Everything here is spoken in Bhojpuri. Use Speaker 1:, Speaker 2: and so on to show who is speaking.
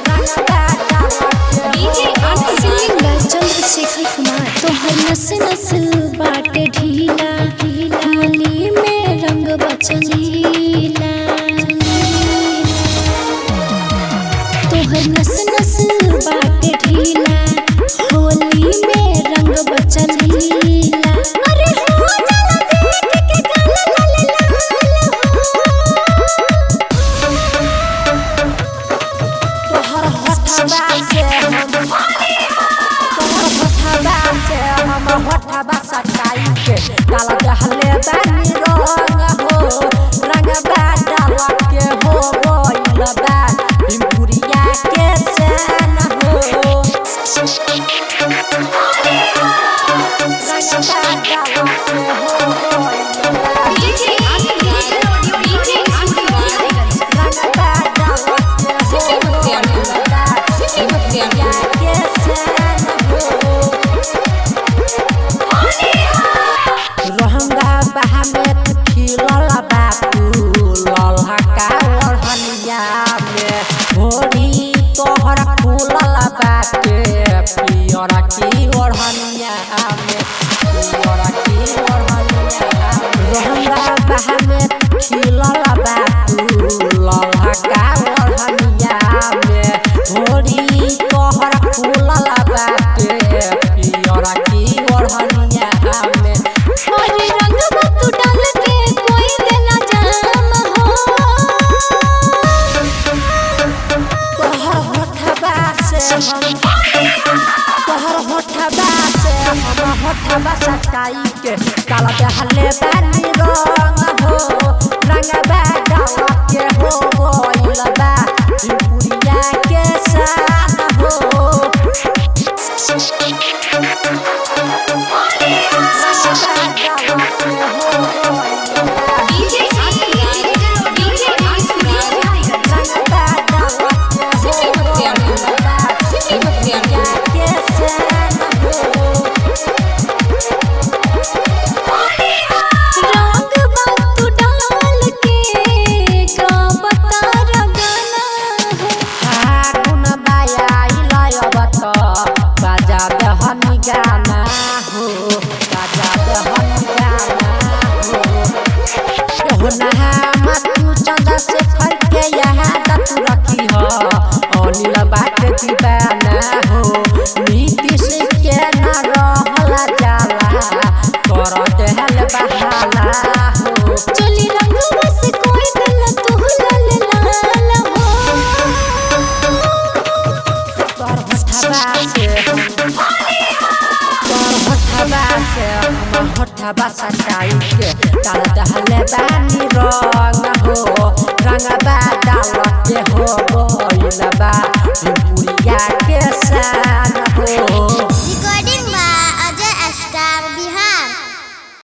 Speaker 1: रंगबा डाल के
Speaker 2: DJ Anand
Speaker 3: singing by Chandrashekhar Kumar. तोहर नस नस बाटे ढीला, होली में रंग बचलीला। तोहर नस नस बाटे ढीला, होली में रंग बचलीला। अरे हो जाला देख के गाल लाल लाल हो।
Speaker 1: तोहर होठबा से हम, तोहर होठबा से हम होठबा सटाई के डाल दहले बानी रंग हो। रंगबा डाल के हो गइल बा भीमपुरिया के शान हो। रंगबा डाल के हो गइल बा।
Speaker 2: डीजे आनंद डीजे आनंद
Speaker 1: रंगबा डाल के हो
Speaker 2: सिटी
Speaker 1: गइल बा
Speaker 2: सिटी
Speaker 1: भीमपुरिया के शान हो। रहंगा बहामे खिलल बापू ललहका ओढ़निया में, होली तोहर खुलल बाटे पियर की ओढ़निया में, पियर की ओढ़निया में। रहंगा बहामे खिलल बापू ललहका ओढ़निया में, होली तोहर खुलल बाटे पियर की ओढ़निया में।
Speaker 3: अरे रंगवा तू डाल के कोई देला जाम हो।
Speaker 1: तोहर होठबा से हम, तोहर होठबा से हम होठबा सटाई के काला दहले बानी रंग हो। रंगबा डाल के हो गइल बा भीमपुरिया के शान हो। रंगबा डाल के हो गइल बा।
Speaker 2: डीजे आनंद डीजे आनंद
Speaker 1: रंगबा डाल के हो गइल बा
Speaker 2: सिटी
Speaker 1: भीमपुरिया के शान हो।
Speaker 3: रंगवा तू डाल के गावता रगना हो।
Speaker 1: फागुन बाया आइल त बाजा दहनी गाना हो, बाजा दहनी गाना हो। एहो नहा तू चंदा से फरके यहाँ तू रखी हो, अनिल बाट दीवाना हो। नीतीश के न रहला जाला कर देहल बहाला हो।
Speaker 3: चोली रंगवा से कोई देला तू लाल लाल हो।
Speaker 1: तोहर होठबा से, तोहर होठबा से हम होठबा सटाई के डाल दहले बानी।